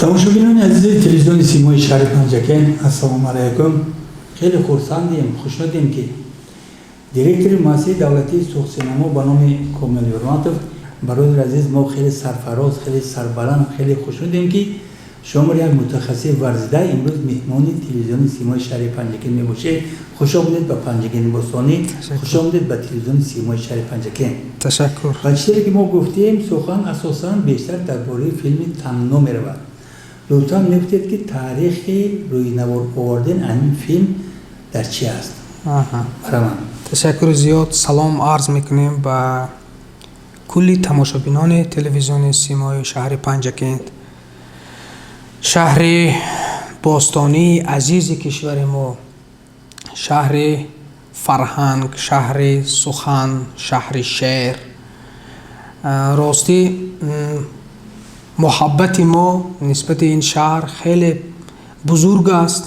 Тамошобинони азизи телевизиони Симои шаҳри Панҷакент, ассалому алайкум. Хеле хурсандем, хушнудем, ки директори муассисаи давлатии Суғдсинамо ба номи Комил Юрматов, бародари азиз, мо хеле сарфароз, хеле сарбаланд, хеле хушнудем, ки шуморо, як мутахассиси варзида, имрӯз меҳмони телевизиони Симои шаҳри Панҷакент мебошед. Хуш омадед ба Панҷакенти бостонӣ, хуш омадед ба телевизиони Симои шаҳри Панҷакент. Ташаккур. Ва чизе ки мо гуфтем, сухан асосан бештар дар бораи филми Тангно меравад. Лутфан мегуфтед, ки таърихи рӯйнавор овардани ҳамин филм дар чи аст? Бараман. Ташаккури зиёд. Салом арз мекунем ба кулли тамошобинони телевизиони Симои шаҳри Панҷакент, шаҳри бостонии азизи кишвари мо, шаҳри фарҳанг, шаҳри сухан, шаҳри шеър. Ростӣ, муҳаббати мо нисбати ин шаҳр хеле бузург аст.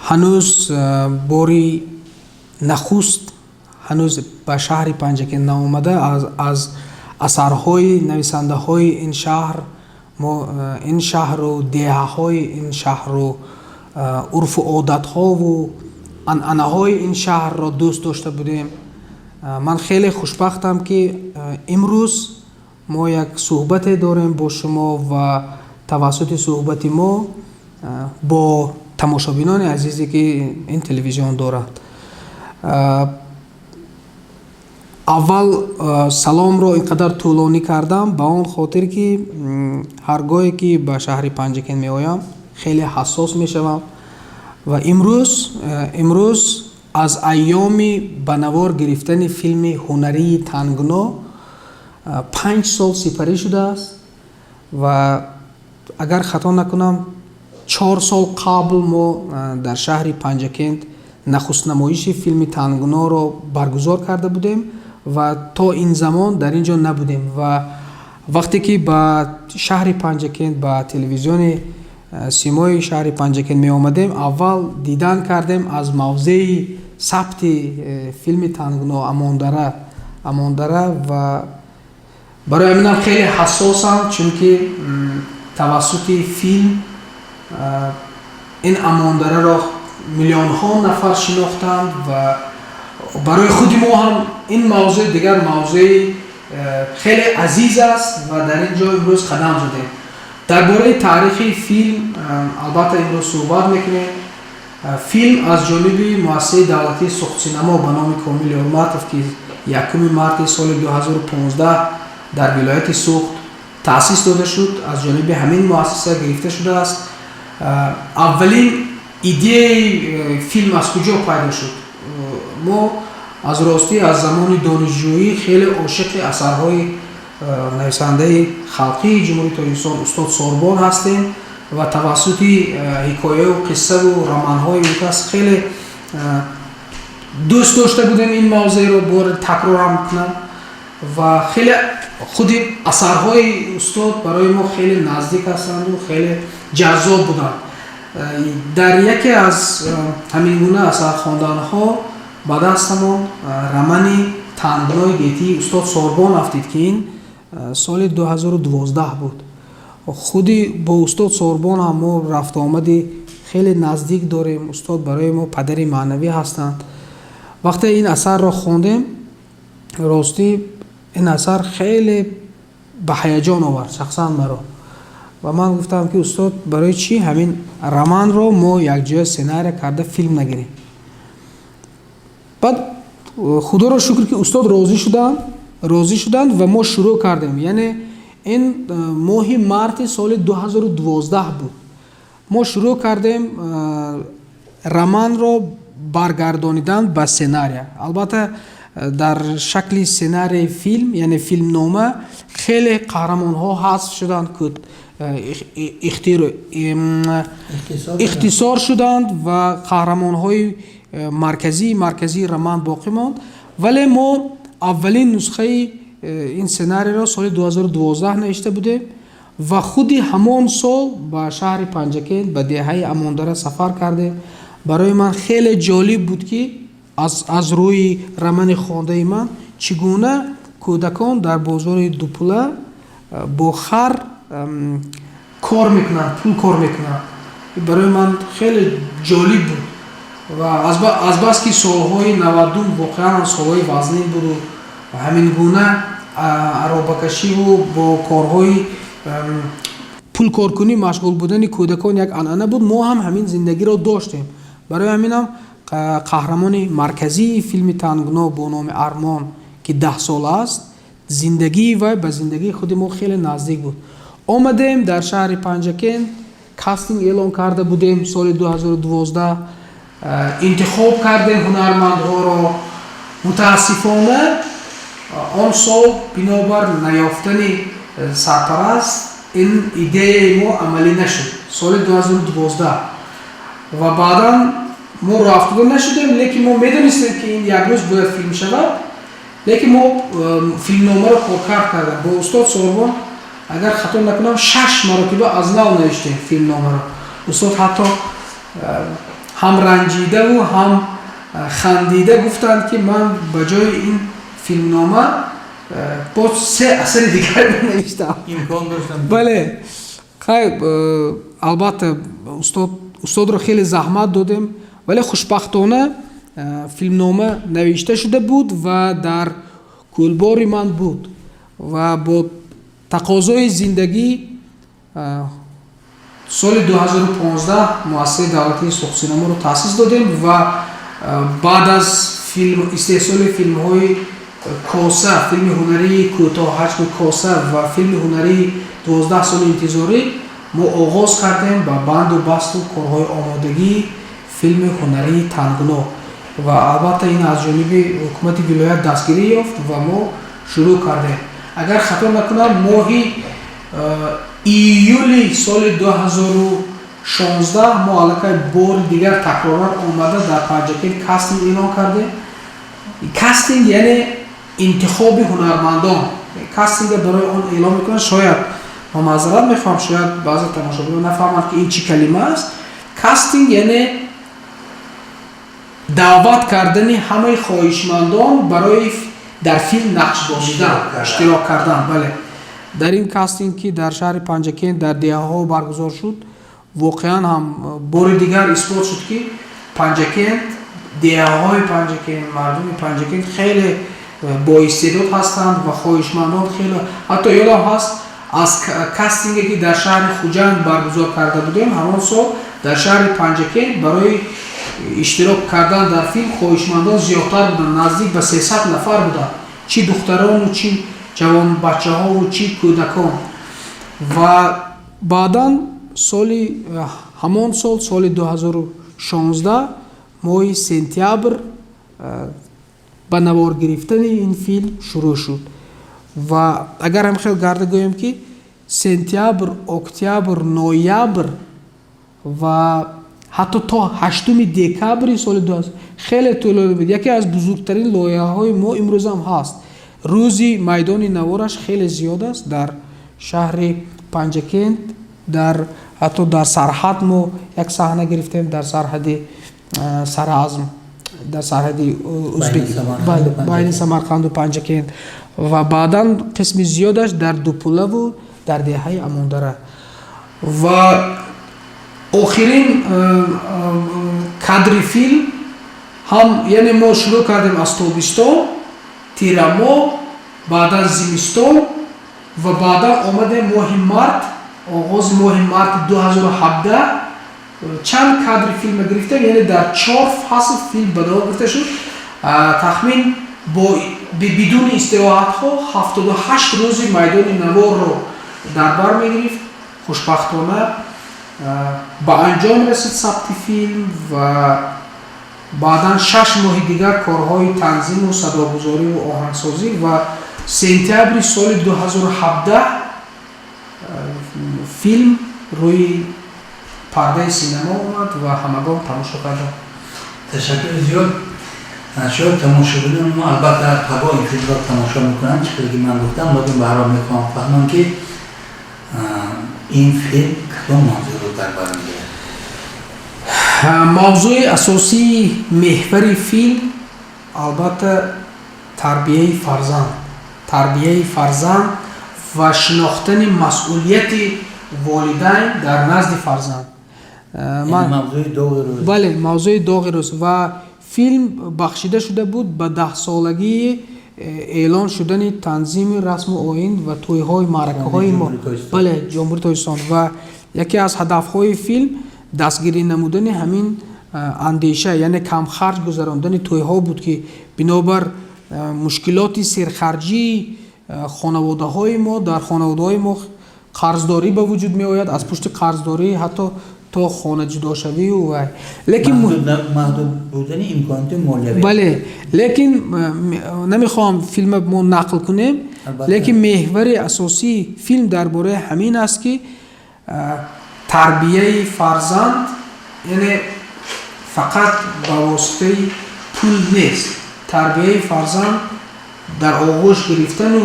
Ҳанӯз бори нахуст, ҳанӯз ба шаҳри Панҷакент наомада, аз асарҳои нависандаҳои ин шаҳр мо ин шаҳру деҳаҳои ин шаҳру урфу одатҳову анъанаҳои ин шаҳрро дӯст дошта будем. Ман хеле хушбахтам, ки имрӯз мо як суҳбате дорем бо шумо ва тавассути суҳбати мо бо тамошобинони азизе, ки ин телевизион дорад. Аввал саломро ин қадар тӯлонӣ кардам ба он хотир, ки ҳар гоҳе ки ба шаҳри Панҷакент меоям, хеле ҳассос мешавам. Ва имрӯз аз айёми ба навор гирифтани филми ҳунарии Тангно 5 сол сипарӣ шудааст ва агар хато накунам, 4 сол қабл мо дар шаҳри Панҷакент нахустнамоиши филми Тангноро баргузор карда будем ва то ин замон дар ин ҷо набудем. Ва вақте ки ба шаҳри Панҷакент, ба телевизиони Симои шаҳри Панҷакент меомадем, аввал дидан кардем аз мавзеи сабти филми Тангно, Амондара, Амондара. Ва барои ҳаминам хеле ҳассосам, чунки тавассути филм ин Амондараро миллионҳо нафар шинохтанд ва барои худи мо ҳам ин мавзӯъ дигар мавзӯи хеле азиз аст ва дар ин ҷо имрӯз қадам задем. Дар бораи таърихи филм албатта имрӯз суҳбат мекунем. Филм аз ҷониби муассисаи давлатии Суғдсинамо ба номи Комил Ёрматов, ки 1 марти соли 2015 дар вилояти Суғд таъсис дода шуд, аз ҷониби ҳамин муассиса гирифта шудааст. Аввалин идеяи филм аз куҷо пайдо шуд? Мо аз ростӣ аз замони донишҷӯӣ хеле ошиқи асарҳои нависандаи халқии Ҷумҳурии Тоҷикистон устод Сорбон ҳастем ва тавассути ҳикояю қиссаву романҳои ӯ кас хеле дӯст дошта будем ин мавзеъро, бор такрорам кунам, ва хеле худи асарҳои устод барои мо хеле наздик ҳастанду хеле ҷаззоб буданд. Дар яке аз ҳамин гуна асархонданҳо ба дастамон романи Тангнои гетии устод Сорбон афтид, ки ин соли 2012 буд. Худи бо устод Сорбон ҳам мо рафтуомади хеле наздик дорем. Устод барои мо падари маънавӣ ҳастанд. Вақте ин асарро хондем, ростӣ, ин асар хеле ба ҳаяҷон овард шахсан маро ва ман гуфтам, ки устод, барои чӣ ҳамин романро мо якҷоя сценария карда филм нагирем? Баъд, худоро шукр, ки устод розӣ шуданд ва мо шурӯъ кардем. Яъне ин моҳи марти соли 2012 буд. Мо шурӯъ кардем романро баргардонидан ба сценария, албатта дар шакли сценарияи филм, яъне филмнома. Хеле қаҳрамонҳо ҳазф шуданд, ихтисор шуданд ва қаҳрамонҳои марказии роман боқӣ монд. Вале мо аввалин нусхаи ин сценарийро соли 2012 навишта будем ва худи ҳамон сол ба шаҳри Панҷакент, ба деҳаи Амондара сафар кардем. Барои ман хеле ҷолиб буд, ки аз рӯи романи хондаи ман чӣ гуна кӯдакон дар бозори Дупула бо хар. Кор мекунанд, пул кор мекунанд. Барои ман хеле ҷолиб буд ва азбаски солҳои 90-ум воқеан солҳои вазнин буду ҳамин гуна аробакашиву бо корҳои пулкоркунӣ машғул будани кӯдакон як анъана буд. Мо ҳам ҳамин зиндагиро доштем. Барои ҳаминам қаҳрамони марказии филми Тангно бо номи Армон, ки 10-сола аст, зиндагии вай ба зиндагии худи мо хеле наздик буд. Омадем, дар шаҳри Панҷакент кастинг эълон карда будем соли 2012, интихоб кардем ҳунармандҳоро. Мутаассифона, он сол бинобар наёфтани сарпараст ин идеяи мо амалӣ нашуд соли 2012. Ва баъдан мо роҳафтода нашудем, лекин мо медонистем, ки ин як рӯз бояд филм шавад. Лекин мо филмномаро коркард кардем бо устод Сорбон. Агар хато накунам, шаш маротиба аз нав навиштем филмномаро. Устод ҳатто ҳам ранҷидаву ҳам хандида гуфтанд, ки ман ба ҷои ин филмнома боз се асари дигар менавиштам. Имкон доштам. Бале, хай, албатта, устодро хеле заҳмат додем, вале хушбахтона филмнома навишта шуда буд ва дар кӯлбори ман буд. Ва бо тақозои зиндагӣ соли 2015 муассисаи давлатии Суғдсинаморо таъсис додем ва баъд аз истеҳсоли филмҳои Коса, филми ҳунарии кӯтоҳҳаҷми Коса ва филми ҳунарии 12 соли интизорӣ, мо оғоз кардем ба банду басту корҳои омодагии филми ҳунарии Тангно. Ва албатта, ин аз ҷониби ҳукумати вилоят дастгирӣ ёфт ва мо шурӯъ кардем. Агар хато накунам, моҳи июли соли 2016 мо аллакай бори дигар такроран омада дар Панҷакент кастинг эълон кардем. Кастинг яъне интихоби ҳунармандон. Кастинга барои он эълон мекунанд, шояд, ма маъзарат мехоҳам, шояд баъзе тамошобинон нафаҳманд, ки ин чӣ калима аст. Кастинг яъне даъват кардани ҳамаи хоҳишмандон барои дар филм нақш бозидан, иштирок кардан. Бале, дар ин кастинг, ки дар шаҳри Панҷакент, дар деҳаҳо баргузор шуд, воқеан ҳам бори дигар исбот шуд, ки Панҷакент, деҳаҳои Панҷакент, мардуми Панҷакент хеле боистеъдод ҳастанд ва хоҳишмандон хеле. Ҳатто ёдам ҳаст, аз кастинге, ки дар шаҳри Хуҷанд баргузор карда будем, ҳамон сол дар шаҳри Панҷакент барои иштирок кардан дар филм хоҳишмандон зиёдтар буданд, наздик ба 300 нафар буданд, чӣ духтарону, чӣ ҷавонбачаҳову, чӣ кӯдакон. Ва баъдан соли ҳамон сол, соли 2016, моҳи сентябр ба навор гирифтани ин филм шурӯъ шуд. Ва агар ҳам хел гарда гӯем, ки сентябр, октябр, ноябр ва ҳатто то 8 декабри соли 2000 хеле тӯлонӣ буд. Яке аз бузургтарин лоиҳаҳои мо имрӯзам ҳаст. Рӯзи майдони навораш хеле зиёд аст дар шаҳри Панҷакент. Дар ҳатто дар сарҳад мо як саҳна гирифтем, дар сарҳади Саразм, дар сарҳади байни Самарқанду Панҷакент. Ва баъдан қисми зиёдаш дар Дупулаву дар деҳаи Амондара. Ва охирин кадри филм ҳам, яъне мо шурӯъ кардем аз тобистон, тирамоҳ, баъдан зимистон ва баъдан омадем моҳи март, оғози моҳи марти 2017 чанд кадри филма гирифтем. Яъне дар чор фасл филм ба навор гирифта шуд. Тахмин бо бидуни истироҳатҳо 78 рӯзи майдони наворро дар бар мегирифт. Хушбахтона, ба анҷом расид сабти филм ва баъдан 6 моҳи дигар корҳои танзиму садогузориву оҳангсозӣ. Ва сентябри соли 2017 филм рӯи пардаи синемо омад ва ҳамагон тамошо карданд. Ташаккури зиёд. Шояд тамошобинони мо, албатта, пагоҳ ин филмро тамошо мекунанд, чӣ хеле ки ман гуфтам, лекин ба ҳар ҳол мехоҳам фаҳмам, ки ин филм кадом мавзӯъро дар бар мегирад? Мавзӯи асосии меҳвари филм, албатта, тарбияи фарзанд, тарбияи фарзанд ва шинохтани масъулияти. Волидайн дар назди фарзанд. Мавзӯи доғи рӯз. Бале, мавзӯи доғи рӯз. Ва филм бахшида шуда буд ба 10-солагии эълон шудани танзими расму оин ва тӯйҳои маъракаҳои мо, бале, Ҷумҳурии Тоҷикистон. Ва яке аз ҳадафҳои филм дастгирӣ намудани ҳамин андеша, яъне камхарҷ гузарондани тӯйҳо буд, ки бинобар мушкилоти серхарҷии хонаводаҳои мо, дар хонаводаҳои мо қарздорӣ ба вуҷуд меояд, аз пушти қарздорӣ ҳатто то хона ҷудошавию вай. Лекин маҳдуд будани имконоти молиявӣ. Бале, лекин намехоҳам филма мо нақл кунем, лекин меҳвари асосии филм дар бораи ҳамин аст, ки тарбияи фарзанд, яъне, фақат ба воситаи пул нест. Тарбияи фарзанд дар оғӯш гирифтану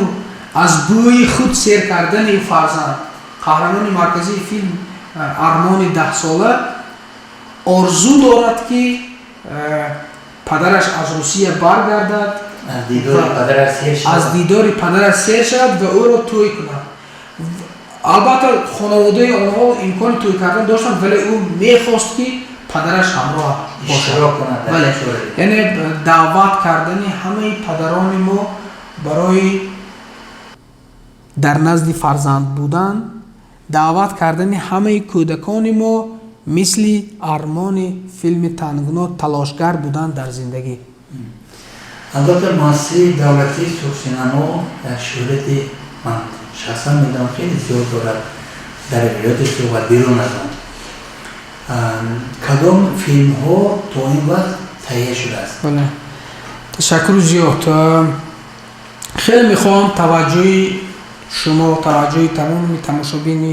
аз бӯи худ сер кардани фарзанд. Қаҳрамони марказии филм, Армони 10-сола, орзу дорад, ки падараш аз Русия баргардад, аз дидори падараш сер шавад ва ӯро тӯй кунад. Албатта, хонаводаи онҳо имкони тӯй кардан доштанд, вале ӯ мехост, ки падараш ҳамроҳ бошад. Яъне даъват кардани ҳамаи падарони мо барои дар назди фарзанд будан, даъват кардани ҳамаи кӯдакони мо мисли Армони филми Тангно талошгар будан дар зиндагӣ. Албатта, муассисаи давлатии Суғдсинамо дар шӯҳрати, ман шахсан медонам, хеле зиёд дорад дар вилояти Суғд ва берун аз он. Кадом филмҳо то ин вақт таҳия шудааст? Бале, ташаккури зиёд. Хеле мехоҳам таваҷҷӯҳи шумо, таваҷҷӯҳи тамоми тамошобини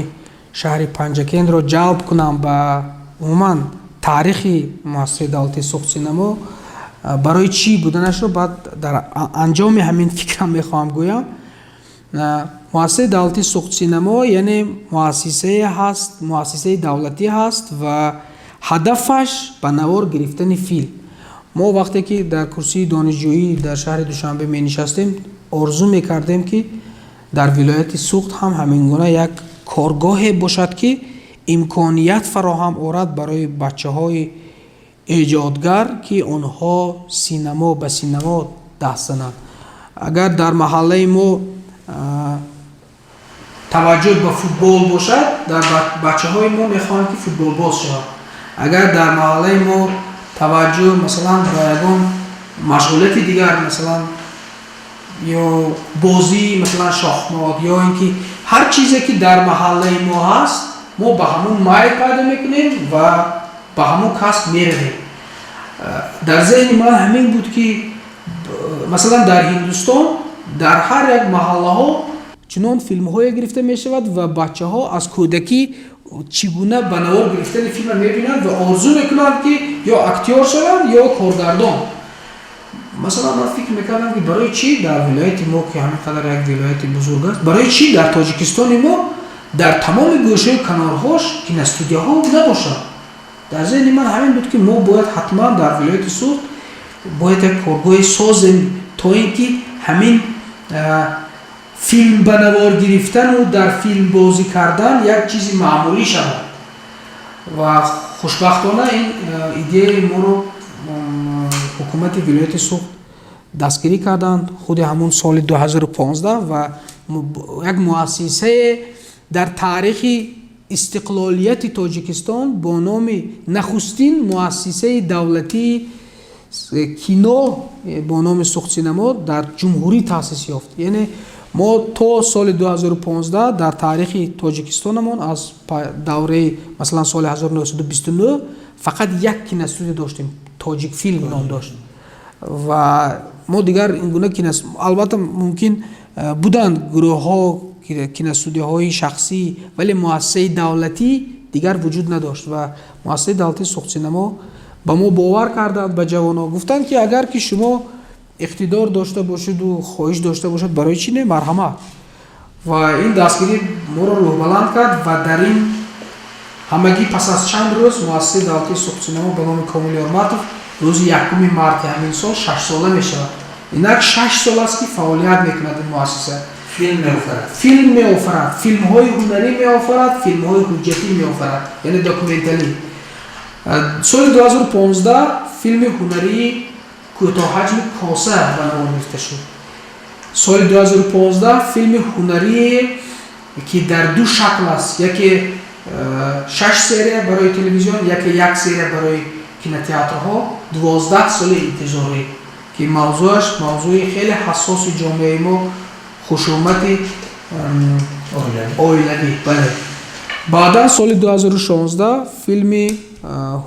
шаҳри Панҷакентро ҷалб кунам ба умуман таърихи муассисаи давлатии Суғдсинамо, барои чӣ буданашро баъд дар анҷоми ҳамин фикрам мехоҳам гӯям. Муассисаи давлатии Суғдсинамо, яъне муассисае ҳаст, муассисаи давлатӣ ҳаст ва ҳадафаш ба навор гирифтани филм. Мо вақте ки дар курсии донишҷӯӣ дар шаҳри Душанбе менишастем, орзу мекардем, ки дар вилояти Суғд ҳам ҳамин гуна як коргоҳе бошад, ки имконият фароҳам орад барои бачаҳои эҷодгар, ки онҳо синамо ба синамо даст зананд. Агар дар маҳаллаи мо таваҷҷӯҳ ба футбол бошад, дар бачаҳои мо мехоҳанд, ки футболбоз шаванд. Агар дар маҳаллаи мо таваҷҷӯҳ, масалан, ба ягон машғулияти дигар, масалан, ё бозӣ, масалан, шохмот, ё ин ки ҳар чизе ки дар маҳаллаи мо ҳаст, мо ба ҳамун майл пайдо мекунем ва ба ҳамун касб меравем. Дар зеҳни ман ҳамин буд, ки, масалан, дар Ҳиндустон дар ҳар як маҳаллаҳо чунон филмҳое гирифта мешавад ва бачаҳо аз кӯдакӣ чӣ гуна ба навор гирифтани филмро мебинанд ва орзу мекунанд, ки ё актёр шаванд, ё коргардон. Масалан, ман фикр мекардам, ки барои чӣ дар вилояти мо, ки ҳамин қадар як вилояти бузург аст, барои чӣ дар Тоҷикистони мо дар тамоми гӯшаю канорҳош киностудияҳо набошад? Дар зеҳни ман ҳамин буд, ки мо бояд ҳатман дар вилояти Суғд бояд як коргоҳе созем, то ин ки ҳамин филм ба навор гирифтану дар филм бозӣ кардан як чизи маъмулӣ шавад. Ва хушбахтона ин идеяи моро ҳукумати вилояти Суғд дастгирӣ карданд худи ҳамун соли 2015 ва як муассисае дар таърихи истиқлолияти Тоҷикистон бо номи нахустин муассисаи давлатии кино бо номи Суғдсинамо дар ҷумҳурӣ таъсис ёфт. Яъне мо то соли 2015 дар таърихи Тоҷикистонамон аз давраи, масалан, соли 1929 фақат як киностудия доштем, Тоҷикфилм ном дошт. Ва мо дигар ин гуна кино, албатта, мумкин буданд гурӯҳҳо, киностудияҳои шахсӣ, вале муассисаи давлатӣ дигар вуҷуд надошт. Ва муассисаи давлатии Суғдсинамо ба мо бовар карданд, ба ҷавонҳо гуфтанд, ки агар ки шумо иқтидор дошта бошеду хоҳиш дошта бошед, барои чӣ не, марҳамат. Ва ин дастгирӣ моро рӯҳбаланд кард ва дар ин ҳамагӣ пас аз чанд рӯз муассисаи давлатии Суғдсинамо ба номи Комил Ёрматов рӯзи 1 марти ҳамин сол 6-сола мешавад. Инак 6 сол аст, ки фаъолият мекунад ин муассиса. Филм меофарад. Филм меофарад, филмҳои ҳунарӣ меофарад, филмҳои ҳуҷҷатӣ меофарад, яъне документалӣ. Соли 2015 филми ҳунарии кӯтоҳҳаҷми «Коса» ба навор гирифта шуд. Соли 2015 филми ҳунарие, ки дар ду шакл аст, яке шаш серия барои телевизион, яке як серия барои кинотеатрҳо, «12 соли интизорӣ», ки мавзӯаш мавзӯи хеле ҳассоси ҷомеаи мо, хушумати оилавӣ. Бале, баъдан соли 2016 филми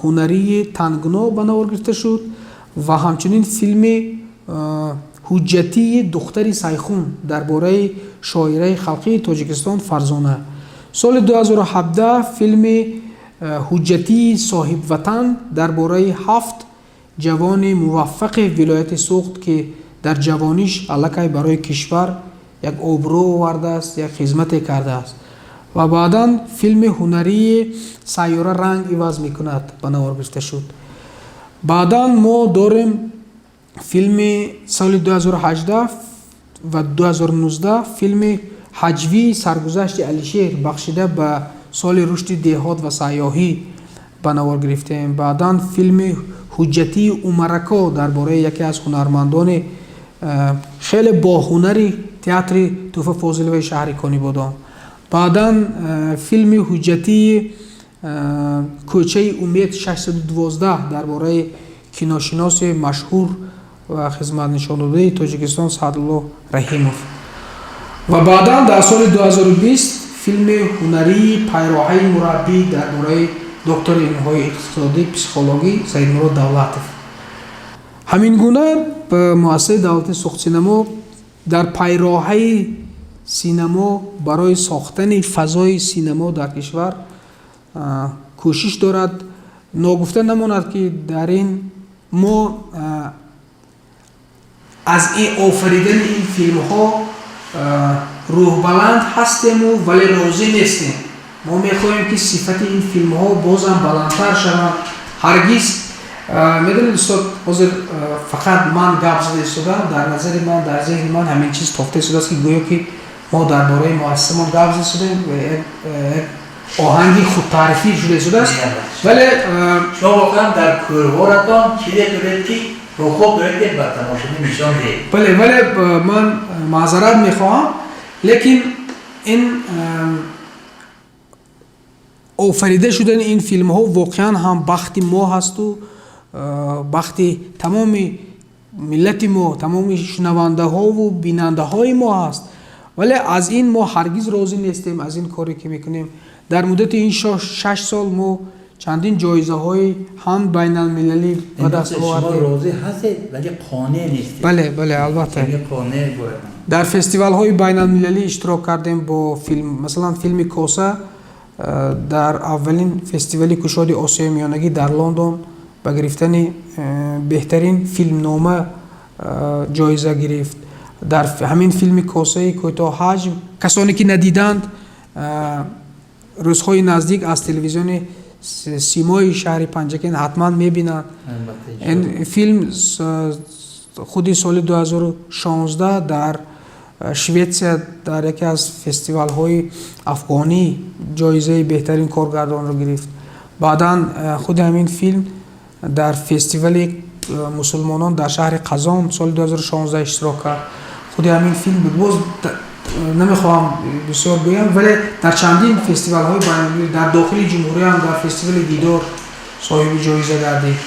ҳунарии «Тангно» ба навор гирифта шуд ва ҳамчунин филми ҳуҷҷатии «Духтари Сайхун» дар бораи шоираи халқии Тоҷикистон Фарзона. Соли 2017 филми ҳуҷҷатии «Соҳибватан» дар бораи ҳафт ҷавони муваффақи вилояти Суғд, ки дар ҷавониш аллакай барои кишвар як обрӯ овардааст, як хизмате кардааст. Ва баъдан филми ҳунарии «Сайёра ранг иваз мекунад» ба навор гирифта шуд. Баъдан мо дорем филми соли 2018 ва 2019, филми ҳаҷвии «Саргузашти Алишер», бахшида ба соли рушди деҳот ва сайёҳӣ, ба навор гирифтем. Баъдан филми ҳуҷҷатии «Умарако» дар бораи яке аз ҳунармандони хеле боҳунари театри Тӯҳфа Фозиловаи шаҳри Конибодом. Баъдан филми ҳуҷҷатии «Кӯчаи умед 612» дар бораи киношиноси машҳур ва хизматнишондодаи Тоҷикистон Саъдулло Раҳимов. Ва баъдан дар соли 2020 филми ҳунарии «Пайроҳаи мураббӣ» дар бораи доктори илмҳои иқтисодӣ, психологӣ Саидмурод Давлатов. Ҳамин гуна муассисаи давлатии «Суғдсинамо» дар пайроҳаи синамо барои сохтани фазои синамо дар кишвар кӯшиш дорад. Ногуфта намонад, ки дар ин мо аз офаридани ин филмҳо рӯҳбаланд ҳастему, вале розӣ нестем. Мо мехоҳем, ки сифати ин филмҳо бозам баландтар шаванд. Ҳаргиз, медонед, устод, ҳозир фақат ман гап зада истодам, дар назари ман, дар зеҳни ман ҳамин чиз тофта истодааст, ки гӯё ки мо дар бораи муассисамон гап зада истодем, як оҳанги худтаърифӣ шуда истодааст, вале Шумо воқеан дар кӯрҳоратон чизе доред, ки ҳуқуқ доред, ки ба тамошобин нишон диҳед. Бале, вале ман маъзарат мехоҳам, лекин ин офарида шудани ин филмҳо воқеан ҳам бахти мо ҳасту бахти тамоми миллати мо, тамоми шунавандаҳову бинандаҳои мо ҳаст. Вале аз ин мо ҳаргиз розӣ нестем, аз ин коре, ки мекунем. Дар муддати ин 6 сол мо чандин ҷоизаҳои ҳам байналмилалӣ ба даст овардем. Розӣ ҳастед, вале қонеъ нестед. Бале, албатта. Қонеъ бояд. Дар фестивалҳои байналмилалӣ иштирок кардем бо филм. Масалан, филми «Коса» дар аввалин фестивали кушоди Осиёи Миёнагӣ дар Лондон ба гирифтани беҳтарин филмнома ҷоиза гирифт. Дар ҳамин филми «Косаи кӯтоҳҳаҷм», касоне ки надиданд, рӯзҳои наздик аз телевизиони Симои шаҳри Панҷакент ҳатман мебинанд. Ин филм худи соли 2016 дар Шветсия дар яке аз фестивалҳои афғонӣ ҷоизаи беҳтарин коргардонро гирифт. Баъдан худи ҳамин филм дар фестивали мусулмонон дар шаҳри Қазон соли 2016 иштирок кард. Худи ҳамин филм буд. Боз намехоҳам бисёр гӯям, вале дар чандин фестивалҳои байналмилалӣ, дар дохили ҷумҳуриям дар фестивали «Дидор» соҳиби ҷоиза гардид.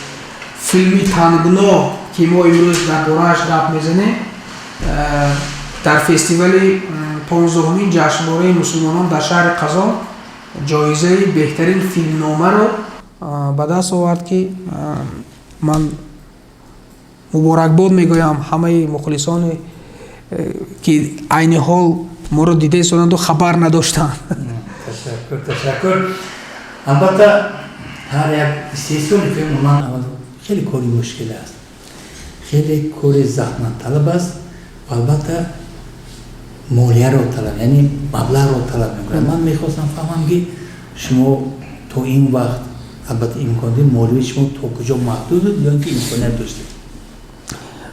Филми «Тангно», ки мо имрӯз дар борааш гап мезанем, дар фестивали 15-умин ҷашнвораи мусулмонон дар шаҳри Қазон ҷоизаи беҳтарин филмномаро ба даст овард, ки ман муборакбод мегӯям ҳамаи мухлисоне, ки айни ҳол моро дида истоданду хабар надоштанд. Ташаккур, ташаккур. Албатта, ҳар як истеҳсоли филм ман хеле кори мушкил аст, хеле кори заҳматталаб аст ва албатта молияро талаб, яъне маблағро талаб мекунад. Ман мехостам фаҳмам, ки шумо то ин вақт, албатта, имконоти молии шумо то куҷо маҳдуд буд ё ин ки имконият доштед?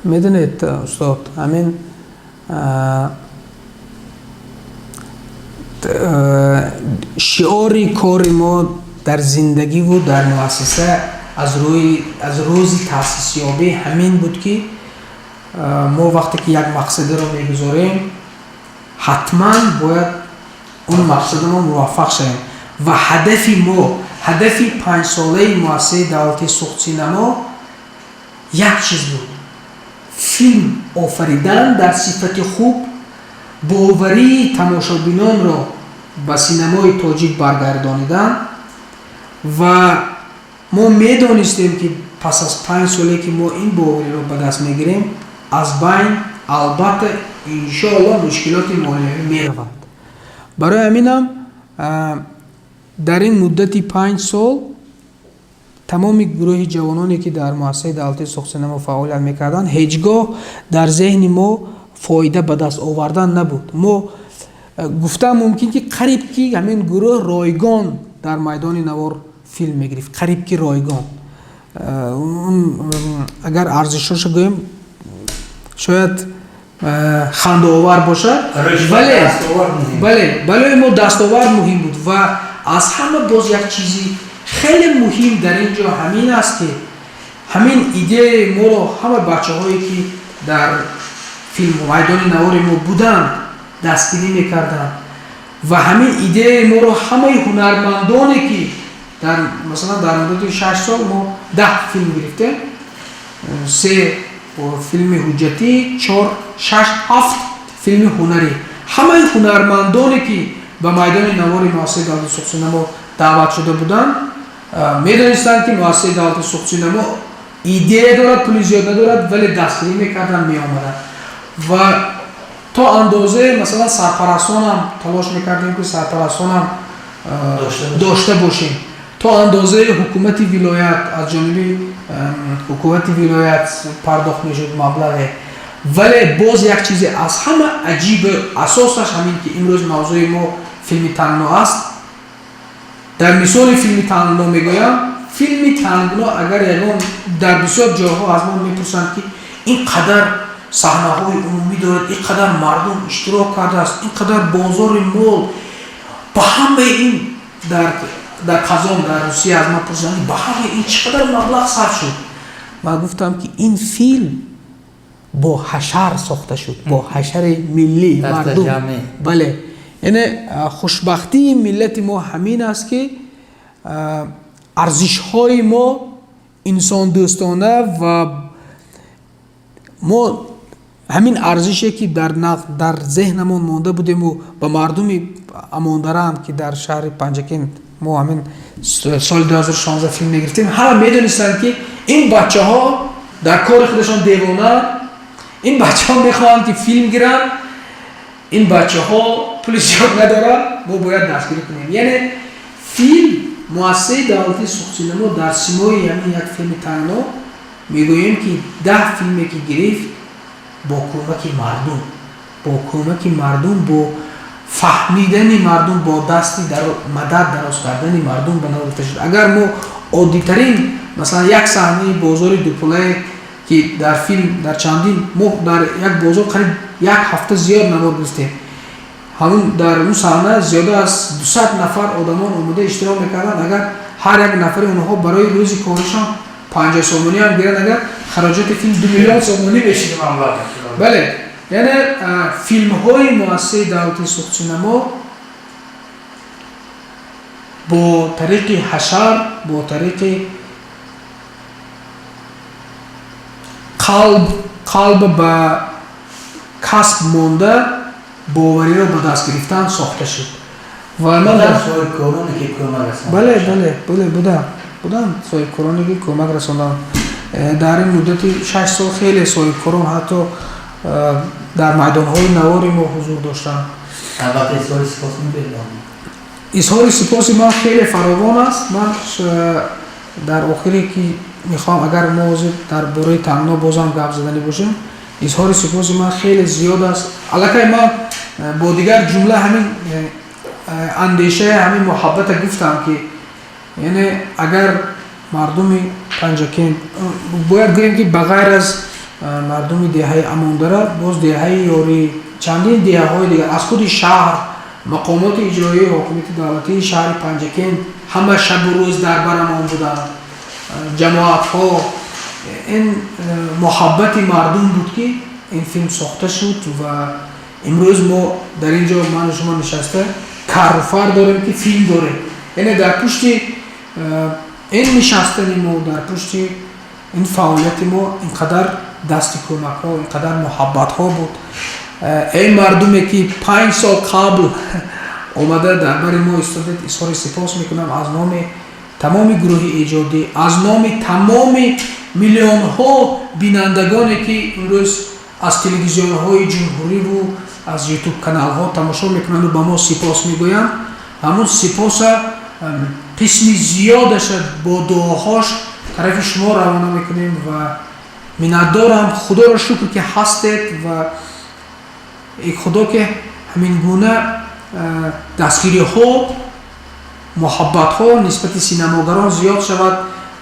Медонед, устод, ҳамин Шиори кори мо дар зиндагиву дар муассиса аз рӯзи таъсисёбӣ ҳамин буд, ки мо вақте ки як мақсадеро мегузорем, ҳатман бояд он мақсадамо муваффақ шавем. Ва ҳадафи мо, ҳадафи панҷсолаи муассисаи давлатии Суғдсинамо як чиз буд: филм офаридан дар сифати хуб, боварии тамошобинонро ба синамои тоҷик баргардонидан. Ва мо медонистем, ки пас аз 5 соле ки мо ин бовариро ба даст мегирем, аз байн албатта, иншоалло, мушкилоти молиявӣ меравад. Барои ҳаминам дар ин муддати 5 сол тамоми гурӯҳи ҷавононе, ки дар муассисаи давлатии Суғдсинамо фаъолият мекарданд, ҳеҷ гоҳ дар зеҳни мо фоида ба даст овардан набуд. Мо гуфтан мумкин, ки қариб ки ҳамин гурӯҳ ройгон дар майдони навор филм мегирифт, қариб ки ройгон. Агар арзишҳошо гӯем, шояд хандаовар бошад, вале бале, барои мо дастовард муҳим буд. Ва аз ҳама боз як чизи хеле муҳим дар ин ҷо ҳамин аст, ки ҳамин идеяи моро ҳама бачаҳое, ки дар филм майдони навори мо буданд, дастгирӣ мекарданд ва ҳамин идеяи моро ҳамаи ҳунармандоне, ки дар, масалан, дар муддати 6 сол мо 10 филм гирифтем: се филми ҳуҷҷатӣ, чор, шаш, ҳафт филми ҳунарӣ. Ҳамаи ҳунармандоне, ки ба майдони навори муассисаи давлати Суғдсинамо даъват шуда буданд, медонистанд, ки муассисаи давлати Суғдсинамо идея дорад, пули зиёд надорад, вале дастгирӣ мекарданд, меомаданд. Ва то андозае, масалан, сарпарастонам талош мекардем, ки сарпарастонам дошта бошем. То андозаи ҳукумати вилоят, аз ҷониби ҳукумати вилоят пардохт мешуд маблағе. Вале боз як чизе аз ҳама аҷиби асосаш ҳамин, ки имрӯз мавзӯи мо филми Тангно аст. Дар мисоли филми Тангно мегӯям. Филми Тангно, агар ягон дар бисёр ҷойҳо аз мо мепурсанд, ки ин қадар саҳнаҳои умумӣ дорад, ин қадар мардум иштирок кардааст, ин қадар бозори мол, ба ҳамаи ин, дар Қазон, дар Русия аз ман пурсиданд, ба ҳамаи ин чӣ қадар маблағ сарф шуд? Ман гуфтам, ки ин филм бо ҳашар сохта шуд, бо ҳашари миллӣ, мардум. Бале, яъне хушбахтии миллати мо ҳамин аст, ки арзишҳои мо инсондӯстона ва мо ҳамин арзише, ки дар зеҳнамон монда будему ба мардуми Амондараам, ки дар шаҳри Панҷакент мо ҳамин соли 2016 филм мегирифтем, ҳама медонистанд, ки ин бачаҳо дар кори худашон девона, ин бачаҳо мехоҳанд, ки филм гиранд, ин бачаҳо пули зиёд надоранд, мо бояд дастгирӣ кунем. Яъне филм, муассисаи давлатии Суғдсинамо дар симои ҳамин як филми Тангно мегӯем, ки 10 филме, ки гирифт, бо кӯмаки мардум, бо кӯмаки мардум, бо фаҳмидани мардум, бо дасти мадад дароз кардани мардум ба навор гирифта шуд. Агар мо оддитарин, масалан, як саҳнаи бозори дупулае, ки дар филм дар чандин, мо дар як бозор қариб як ҳафта зиёд навор гирифтем, ҳамун дар он саҳна зиёда аз 200 нафар одамон омода иштирок мекарданд. Агар ҳар як нафари онҳо барои рӯзи коришон 50 сомонӣ ҳам гиранд, агар хароҷоти филм 2 миллион сомонӣ мешид. Бале, яъне филмҳои муассисаи давлатии Суғдсинамо бо тариқи ҳашар, бо тариқи қалб ба касб монда, бовариро ба даст гирифтан сохта шуд. Ва ман бале, бале, бале, буданд соҳибкороне, ки кӯмак расонданд. Дар ин муддати 6 сол хеле соҳибкорон ҳатто дар майдонҳои навори мо ҳузур доштанд. Изҳори сипоси ман хеле фаровон аст. Ман дар охире, ки мехоҳам, агар мо ҳозир дар бораи Тангно бозам гап заданӣ бошем, изҳори сипоси ман хеле зиёд аст. Аллакай ман бо дигар ҷумла ҳамин андешаи, ҳамин муҳаббата гуфтам, ки яъне агар мардуми Панҷакент, бояд гӯем, ки ба ғайр аз мардуми деҳаи Амондара, боз деҳаи Ёрӣ, чандин деҳаҳои дигар аз худи шаҳр. Мақомоти иҷроии ҳокимияти давлатии шаҳри Панҷакент ҳама шабу рӯз дар барамон буданд, ҷамоатҳо. Ин муҳаббати мардум буд, ки ин филм сохта шуд ва имрӯз мо дар ин ҷо, ману шумо нишаста, карруфар дорем, ки филм дорем. Яъне дар пушти ин нишастани мо, дар пушти ин фаъолияти мо ин қадар дасти кӯмакҳо, ин қадар муҳаббатҳо буд. Эй мардуме, ки 5 сол қабл омада дар бари мо истодед, изҳори сипос мекунам аз номи тамоми гурӯҳи эҷодӣ, аз номи тамоми миллионҳо бинандагоне, ки имрӯз аз телевизионҳои ҷумҳуриву аз Ютуб каналҳо тамошо мекунанду ба мо сипос мегӯянд. Ҳамун сипоса қисми зиёдаша бо дуоҳош тарафи шумо равона мекунем ва миннатдорам. Худоро шукр, ки ҳастед, ва худо, ки ҳамин гуна дастгириҳо, муҳаббатҳо нисбати синамогарон зиёд шавад.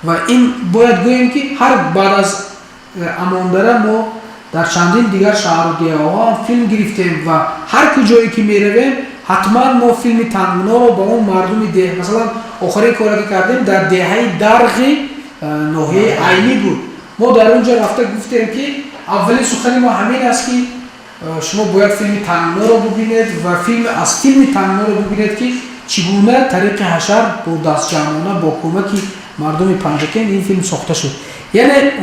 Ва ин бояд гӯем, ки ҳар баъд аз Амондара мо дар чандин дигар шаҳру деҳаҳо ҳам филм гирифтем ва ҳар куҷое ки меравем, ҳатман мо филми Тангноро ба он мардуми деҳ, масалан, охирин коре ки кардем, дар деҳаи Дарғи ноҳияи Айнӣ буд. Мо дар он ҷо рафта гуфтем, ки аввалин сухани мо ҳамин аст, ки шумо бояд филми Тангноро бубинед ва филм аз филми Тангноро бубинед, ки чӣ гуна тариқи ҳашар, бо дастҷамъона, бо кӯмаки мардуми Панҷакент ин филм сохта шуд. Яъне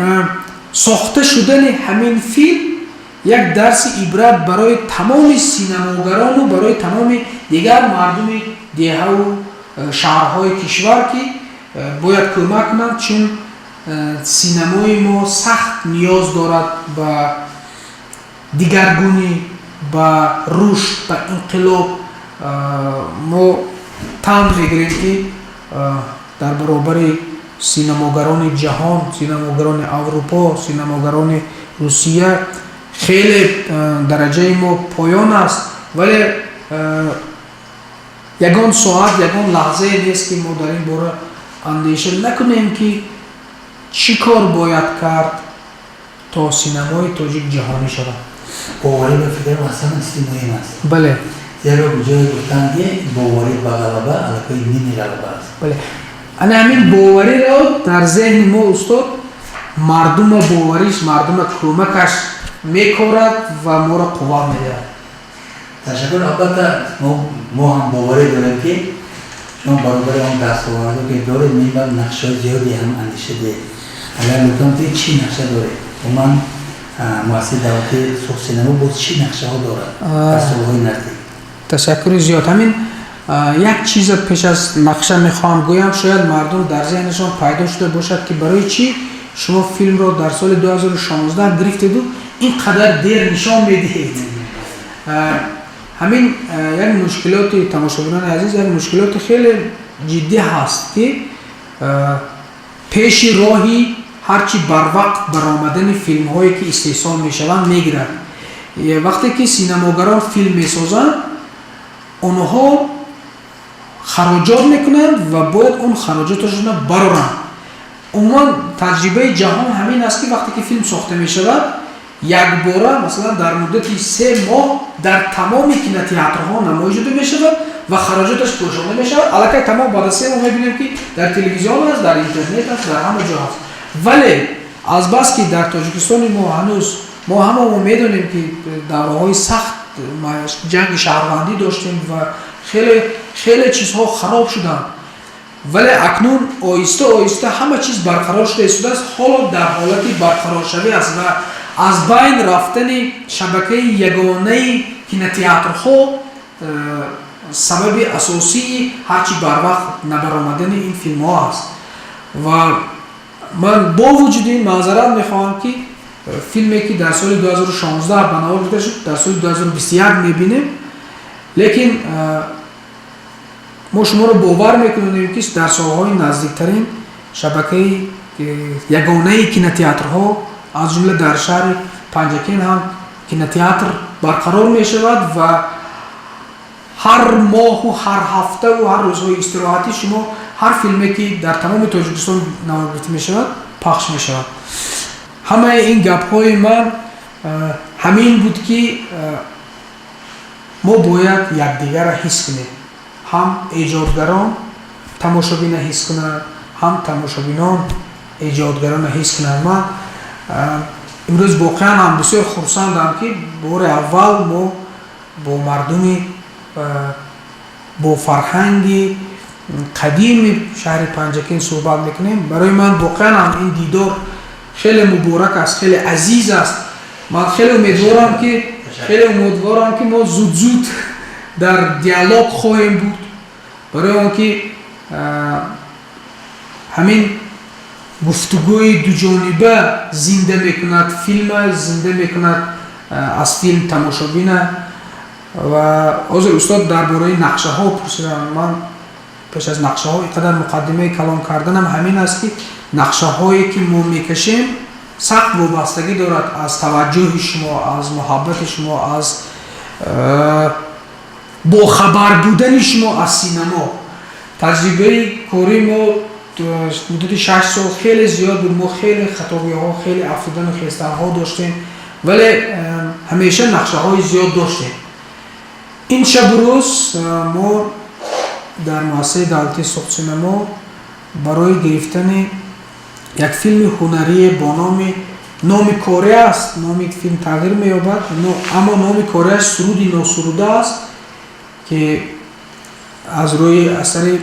сохта шудани ҳамин филм як дарси ибрат барои тамоми синамогарону барои тамоми дигар мардуми деҳаву шаҳрҳои кишвар, ки бояд кӯмак кунанд, чун синамои мо сахт ниёз дорад ба дигаргунӣ, ба рушд, ба инқилоб. Мо тан мегирем, ки дар баробари синамогарони ҷаҳон, синамогарони Аврупо, синамогарони Русия хеле дараҷаи мо поён аст, вале ягон соат, ягон лаҳзае нест, ки мо дар ин бора андеша накунем, ки чӣ кор бояд кард, то синамои тоҷик ҷаҳонӣ шавад. Боварӣ, ба фикрам, аслан чизи муҳим аст. Бале. Зеро ҷое гуфтанд, ки боварӣ ба ғалаба аллакай ними ғалаба аст. Бале, ана ҳамин бовариро дар зеҳни мо, устод, мардума бовариш, мардума кӯмакаш мекорад ва моро қувват медиҳад. Ташаккур. Албатта, мо ҳам боварӣ дорем, ки шумо баробари он дастовардо, ки доред, мебад нақшаҳои зиёде ҳам андешидед. Агар лутфан, ки чӣ нақша доред? Умуман, муассисаи давлатии Суғд-Синамо боз чӣ нақшаҳо дорад дар солҳои наздик? Ташаккури зиёд. Ҳамин як чиза пеш аз нақша мехоҳам гӯям. Шояд мардум дар зеҳнашон пайдо шуда бошад, ки барои чӣ шумо филмро дар соли 2016 гирифтеду ин қадар дер нишон медиҳед. Ҳамин як мушкилоти, тамошобинони азиз, як мушкилоти хеле ҷиддӣ ҳаст, ки пеши роҳи ҳарчи барвақт баромадани филмҳое, ки истеҳсол мешаванд, мегирад. Вақте ки синамогарон филм месозанд, онҳо хароҷот мекунанд ва бояд он хароҷоташонро бароранд. Умуман, таҷрибаи ҷаҳон ҳамин аст, ки вақте ки филм сохта мешавад, якбора, масалан, дар муддати 3 моҳ дар тамоми кинотеатрҳо намоиш дода мешавад ва хароҷоташ пӯшонда мешавад аллакай тамом. Баъд аз 3 моҳ мебинем, ки дар телевизион аст, дар интернет аст, дар ҳама ҷо ҳаст. Вале азбаски дар Тоҷикистони мо ҳанӯз, мо ҳамамо медонем, ки давраҳои сахт, ҷанги шаҳрвандӣ доштем ва хеле хеле чизҳо хароб шуданд, вале акнун оҳиста оҳиста ҳама чиз барқарор шуда истодааст, ҳоло дар ҳолати барқароршавӣ аст ва аз байн рафтани шабакаи ягонаи кинотеатрҳо сабаби асосии ҳарчи барвақт набаромадани ин филмҳо аст. Ва ман бо вуҷуди ин маъзарат мехоҳам, ки филме, ки дар соли 2016 ба навор гирифта шуд, дар соли 2021 мебинем. Лекин мо шуморо бовар мекунем, ки дар солҳои наздиктарин шабакаи ягонаи кинотеатрҳо, аз ҷумла дар шаҳри Панҷакент ҳам кинотеатр барқарор мешавад ва ҳар моҳу ҳар ҳафтаву ҳар рӯзҳои истироҳатӣ шумо ҳар филме, ки дар тамоми Тоҷикистон навор гирифта мешавад, пахш мешавад. Ҳамаи ин гапҳои ман ҳамин буд, ки Мо бояд якдигарро ҳис кунем, ҳам эҷодгарон тамошобина ҳис кунанд, ҳам тамошобинон эҷодгаронро ҳис кунанд. Ман имрӯз воқеан ҳам бисёр хурсандам, ки бори аввал мо бо мардуми бо фарҳанги қадими шаҳри Панҷакент суҳбат мекунем. Барои ман воқеан ҳам ин дидор хеле муборак аст, хеле азиз аст. Ман хеле умедворам, ки мо зуд зуд дар диалог хоҳем буд, барои он ки ҳамин гуфтугӯи дуҷониба зинда мекунад филма, зинда мекунад аз филм тамошобина. Ва ҳозир устод дар бораи нақшаҳо пурсидам. Ман пеш аз нақшаҳо ин қадар муқаддимаи калон карданам ҳамин аст, ки нақшаҳое ки мо мекашем, сахт вобастагӣ дорад аз таваҷҷӯҳи шумо, аз муҳаббати шумо, аз бохабар будани шумо аз синамо. Таҷрибаи кории мо муддати 6 сол хеле зиёд буд. Мо хеле хатобиҳо, хеле афтодану хестанҳо доштем, вале ҳамеша нақшаҳои зиёд доштем. Ин шабу рӯз мо дар муассисаи давлатии Суғдсинамо барои гирифтани як филми ҳунарие бо номи корӣ аст, номи филм тағйир меёбад, аммо номи кориаш «Суруди носуруда» аст, ки аз рӯи асари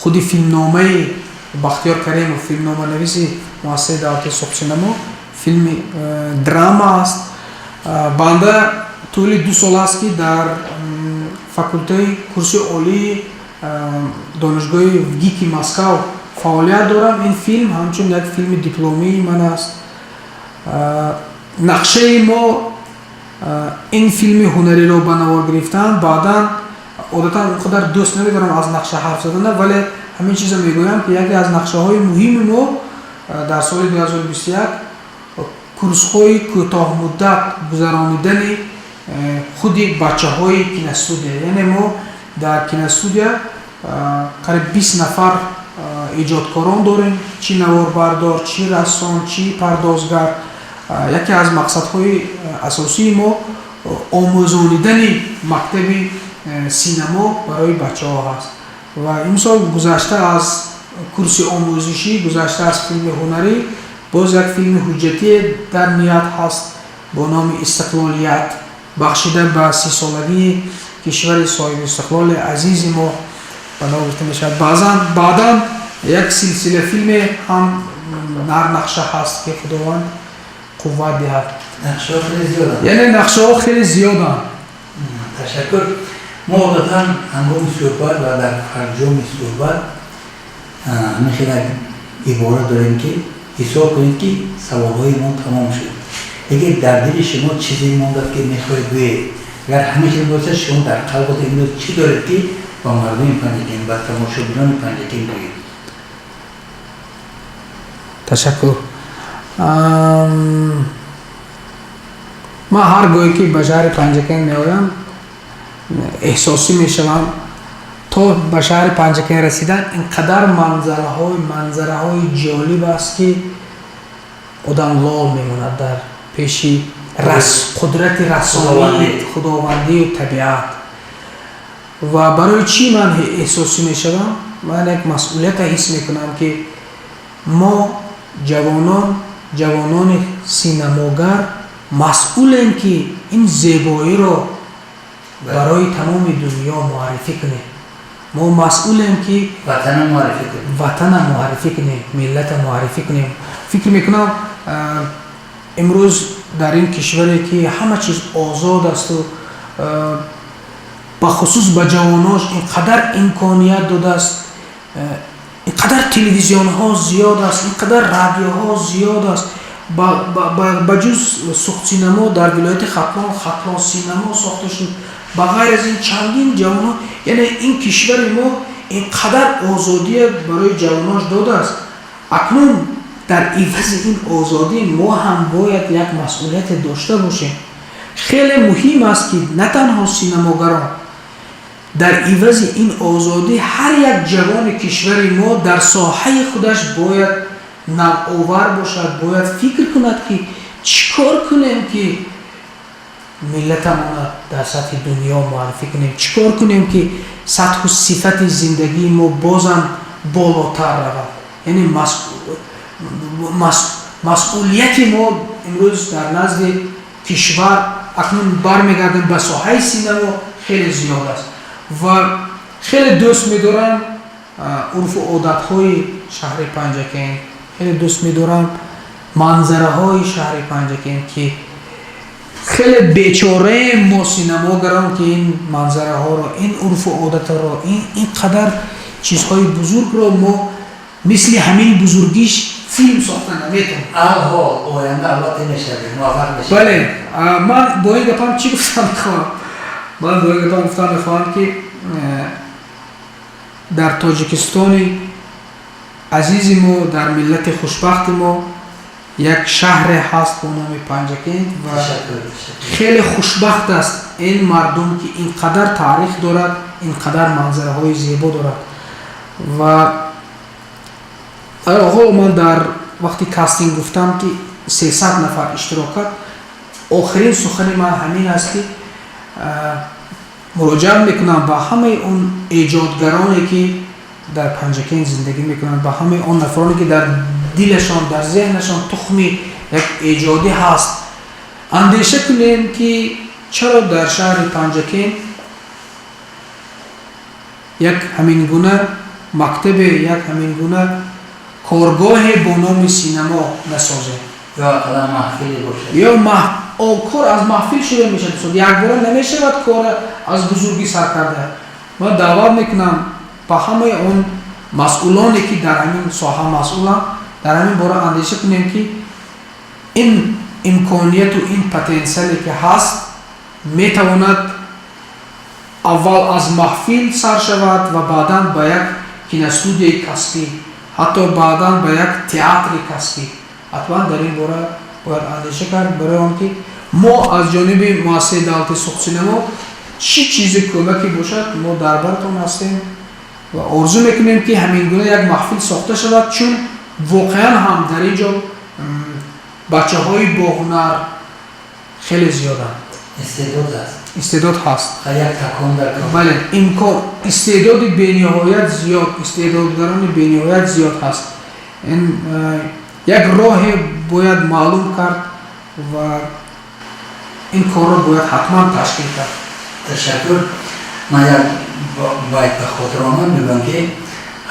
худи филмномаи Бахтиёр Каримов, филмноманависи муассисаи давлатии Суғдсинамо, филми драма аст. Банда тӯли 2 сол аст, ки дар факултаи курси олии донишгоҳи ВГИКи Москав фаъолият дорам. Ин филм ҳамчун як филми дипломии ман аст. Нақшаи мо ин филми ҳунариро ба навор гирифтан. Баъдан одатан он қадар дӯст намедорам аз нақша ҳарф задана, вале ҳамин чиза мегӯям, ки яке аз нақшаҳои муҳими мо дар соли 2021 курсҳои кӯтоҳмуддат гузаронидани худи бачаҳои киностудия. Яъне мо дар киностудия қариб 20 нафар эҷодкорон дорем, чӣ наворбардор, чӣ рассон, чӣ пардозгар. Яке аз мақсадҳои асосии мо омӯзонидани мактаби синамо барои бачаҳо ҳаст. Ва имсол, гузашта аз курси омӯзишӣ, гузашта аз филми ҳунарӣ, боз як филми ҳуҷҷатие дар ният ҳаст бо номи «Истиқлолият», бахшида ба 30-солагии кишвари соҳибистиқлоли азизи мо ба ном гирифта мешавад. Баъзан баъдан як силсила филме ҳам дар нақша ҳаст, ки Худованд қувват диҳад. Нақшаҳо хеле зиёданд. Яъне нақшаҳо хеле зиёданд. Ташаккур. Мо одатан ҳангоми суҳбат ва дар фарҷоми суҳбат ҳамин хел як ибора дорем, ки ҳисоб кунед, ки саволҳои мо тамом шуд, лекин дар дили шумо чизе мондад, ки мехоҳед гӯед. Агар ҳамин хел бошад, шумо дар қалбатон имрӯз чӣ доред, ки ба мардуми Панҷакент, ба тамошобинони Панҷакент гӯед? Ташаккур. Ман ҳар гоҳе ки ба шаҳри Панҷакент меоям, эҳсосӣ мешавам. То ба шаҳри Панҷакент расидан ин қадар манзараҳои ҷолиб аст, ки одам лол мемонад дар пеши қудрати расонии худовандию табиат. Ва барои чӣ ман эҳсосӣ мешавам? Ман як масъулията ҳис мекунам, ки мо ҷавонон, ҷавонони синамогар масъулем, ки ин зебоиро барои тамоми дунё муаррифӣ кунем. Мо масъулем, ки ватана муаррифӣ кунем. Ватана муаррифӣ кунем, миллата муаррифӣ кунем. Фикр мекунам, имрӯз дар ин кишваре, ки ҳама чиз озод асту бахусус ба ҷавонош ин қадар имконият додааст, ин қадар телевизионҳо зиёд аст, ин қадар радиоҳо зиёд аст, ба ҷуз Суғдсинамо дар вилояти Хатлон Хатлон синамо сохта шуд, ба ғайр аз ин чандин ҷавонон, яъне ин кишвари мо ин қадар озодия барои ҷавонош додааст. Акнун дар ивази ин озодӣ мо ҳам бояд як масъулияте дошта бошем. Хеле муҳим аст, ки на танҳо синамогарон, дар ивази ин озодӣ ҳар як ҷавони кишвари мо дар соҳаи худаш бояд навовар бошад, бояд фикр кунад, ки чӣ кор кунем, ки Миллатамона дар сатҳи дунё муаррифӣ кунем? Чӣ кор кунем, ки сатҳу сифати зиндагии мо бозам болотар равад? Яъне масъулияти мо имрӯз дар назди кишвар, акнун бармегардем ба соҳаи синамо, хеле зиёд аст. Ва хеле дӯст медорам урфу одатҳои шаҳри Панҷакент, хеле дӯст медорам манзараҳои шаҳри Панҷакент, ки хеле бечораем мо, синамогарон, ки ин манзараҳоро, ин урфу одатро, ин қадар чизҳои бузургро мо мисли ҳамин бузургиш филм сохта наметавонем. Алҳол, оянда албатта мешавед, муваффақ мешавед. Бале, ман бо ин гапам чӣ гуфтан мехоҳам? Ман бо ин гапам гуфтан мехоҳам, ки дар Тоҷикистони азизи мо, дар миллати хушбахти мо як шаҳре ҳаст бо номи Панҷакент ва хеле хушбахт аст ин мардум, ки ин қадар таърих дорад, ин қадар манзараҳои зебо дорад. Ва ҳоло ман дар вақти кастинг гуфтам, ки 300 нафар иштирок кард. Охирин сухани ман ҳамин аст, ки муроҷиат мекунам ба ҳамаи он эҷодгароне, ки дар Панҷакент зиндагӣ мекунанд, ба ҳамаи он нафароне, ки дар дилашон, дар зеҳнашон тухми як эҷодӣ ҳаст: андеша кунем, ки чаро дар шаҳри Панҷакент як ҳамин гуна мактабе, як ҳамин гуна коргоҳе бо номи синамо насозем? Ё ақаллан маҳфиле бошад. Ё кор аз маҳфил шурӯъ мешавад, якбора намешавад кор аз бузургӣ сар карда. Ман даъват мекунам ба ҳамаи он масъулоне, ки дар ҳамин соҳа масъуланд, дар ҳамин бора андеша кунем, ки ин имконияту ин потенсиале, ки ҳаст, метавонад аввал аз маҳфил сар шавад ва баъдан ба як киностудияи касбӣ, ҳатто баъдан ба як театри касбӣ. Ҳатман дар ин бора бояд андеша кард, барои он ки мо аз ҷониби муассисаи давлати Суғдсинамо чӣ чизе кӯмаке бошад, мо дар бартон ҳастем ва орзу мекунем, ки ҳамин гуна як маҳфил сохта шавад, чун воқеан ҳам дар ин ҷо бачаҳои боҳунар хеле зиёданд. Истеъдод аст. Истеъдод ҳаст. Як такон дар кор. Бале, имкон, истеъдоди бениҳоят зиёд, истеъдодгарони бениҳоят зиёд ҳаст. Ин як роҳе бояд маълум кард ва ин корро бояд ҳатман ташкил кард. Ташаккур. Ман як байт ба хотир омад, мегӯям, ки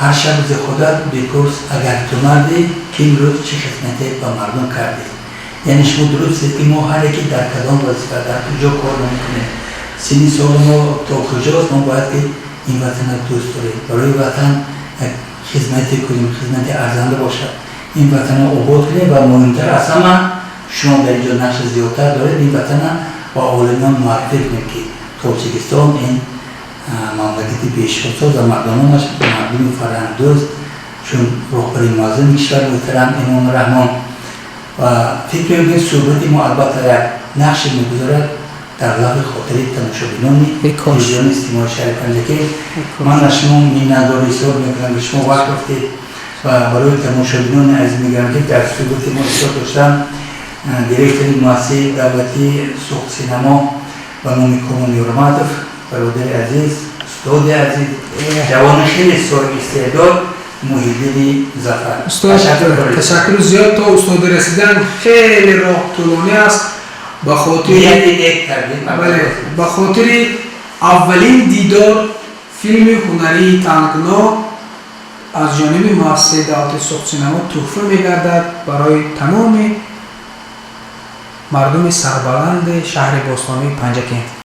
ҳар шаб зи худат бипурс, агар ту мардӣ, ки имрӯз чӣ хизмате ба мардум кардӣ. Яъне шумо дурустед, ки мо ҳар яке дар кадом вазифа, дар куҷо кор намекунем, синни соли мо то куҷост, мо бояд ки ин ватанро дӯст дорем, барои ватан як хизмате кунем, хизмати арзанда бошад, ин ватанро обод кунем ва муҳимтар аз ҳама, шумо дар инҷо нақши зиёдтар доред, ин ватана ба оламиён муаррифӣ кунем, ки Тоҷикистон ин мамлакати бешотсоз ва мардумонаш мардуми фарҳангдӯст, чун роҳбари муаззами кишвар муҳтарам Эмомалӣ Раҳмон. Ва фикр мекунем, суҳбати мо албатта як нақше мегузорад дар лавҳи хотири тамошобинони телевизиони Симои шаҳри Панҷакент. Ман аз шумо миннатдорӣ изҳор мекунам, ки шумо вақт ёфтед, ва барои тамошобинони азиз мегӯям, ки дар суҳбати мо иштирок доштам директори муассисаи давлатии Суғдсинамо ба номи Комил Юрматов, бародари азиз, устоди азиз, ҷавони хеле соҳиби истеъдод Муҳиддини Зафар. Ташаккури зиёд. То устоди расидан хеле роҳ тӯлонӣ аст. Ба хотири, ба хотири аввалин дидор филми ҳунарии Тангно аз ҷониби муассисаи давлати Суғдсинамо тӯҳфа мегардад барои тамоми мардуми сарбаланди шаҳри бостонии Панҷакент.